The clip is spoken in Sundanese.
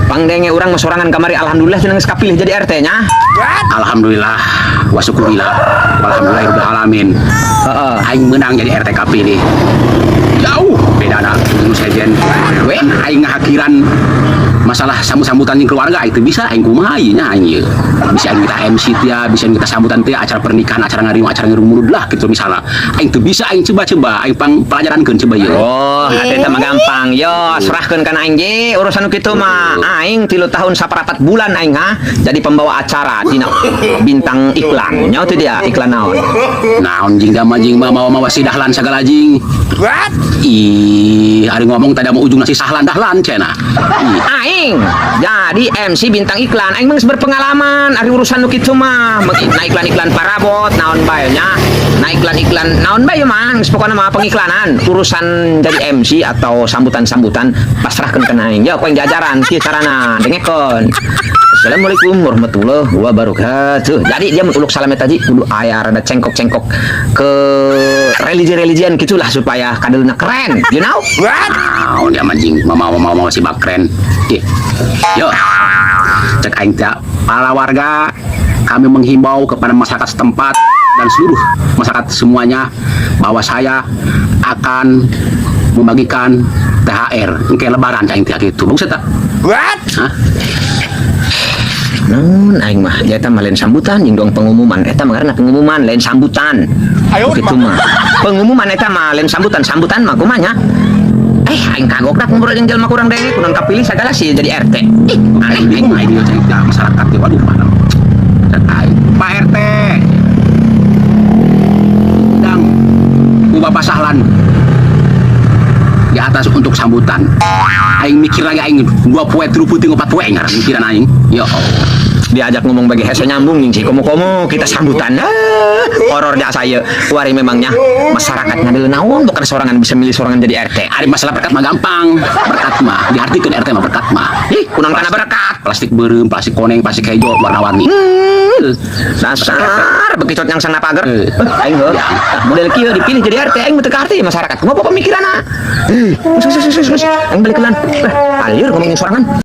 Pangdenge urang mah sorangan kamari, alhamdulillah cenah geus kapilih jadi RT nya. Alhamdulillah wa syukurillah. Alhamdulillah alamin. Aing menang jadi RT kapilih. Jauh bedana nu sejen. We aing ngahakiran masalah sambut-sambutan jeung keluarga aing teu bisa, aing kumaha ieu nya, aing ieu. Bisa aing kita MC tia, bisa aing kita sambutan tia, acara pernikahan, acara ngariung, acara ngiring mulud lah gitu misalnya. Aing teu bisa, aing coba-coba, aing pang pelajarankeun coba ieu. Oh, eta mah gampang. Yo, serahkeun kana aing ge urusan nu kitu mah. Aing 3 tahun 4 bulan aing ha jadi pembawa acara dina bintang iklan. Nyaho teu dia iklan naon? Naon jing da jing mah mawa-mawa si Dahlan sagala jing. Ih, ari ngomong tadi mau ujung nasi Sahlan Dahlan cenah. Ih, Aing jadi MC bintang iklan. Aing mah geus berpengalaman ari urusan nu kitu mah. Nah, iklan-iklan parabot naon bae nya. Nah, iklan-iklan naon bae mah geus pokona mah pengiklanan. Urusan jadi MC atau sambutan-sambutan pasrahkeun kana aing. Ya, ku aing diajaran kieu carana. Dengekeun. Assalamualaikum warahmatullahi wabarakatuh. Jadi dia uluk salam tadi kudu aya rada cengkok-cengkok ke religi-religian gitulah supaya kadelna keren, you know? Naon dia mancing mau mau mau mau si bakren. Ih. Yo. Cek aing teh, para warga, kami menghimbau kepada masyarakat setempat dan seluruh masyarakat semuanya bahwa saya akan membagikan THR engke Lebaran, cek aing teh gitu. Bagus eta? Hah? Naon aing mah dia eta mah lain sambutan jeung dong pengumuman. Eta mah ngaranna pengumuman, lain sambutan. Gitu mah. Pengumuman eta mah lain sambutan, sambutan mah kumaha nya? Eh, aing kagok dah ngobrol jeung jelema kurang denge, kurang kapilih sagala sih jadi RT. Ih, aneh Aing aing. Bingung aing cek teh masyarakat teh, waduh, mana. Cek aing, Pak RT. Undang ku Bapak Sahlan di atas untuk sambutan. Aing mikir lagi aing 2 poe, 3 peuting, 4 poe ngaran mikiran aing. Ya Allah. Diajak ngomong bagi hese nyambung nih sih, komo-komo kita sambutan. Ah, horor jasa ieu. Kuari memangnya masyarakat ngadil naon bukan sorangan bisa milih sorangan jadi RT. Ari masalah berkat mah gampang. Berkat mah diartikeun RT mah berkat mah. Ih, kunang kana berkat. Plastik beureum, plastik koneng, plastik hejo, warna-warni. Dasar bekicot yang sana pagar. Eh. Aing heuh. Ya. Model kieu dipilih jadi RT aing mah teu kaarti masyarakat. Kumaha pemikiranna? Eh, geus geus geus geus. Aing balik kelan. Eh, alir ngomongin sorangan.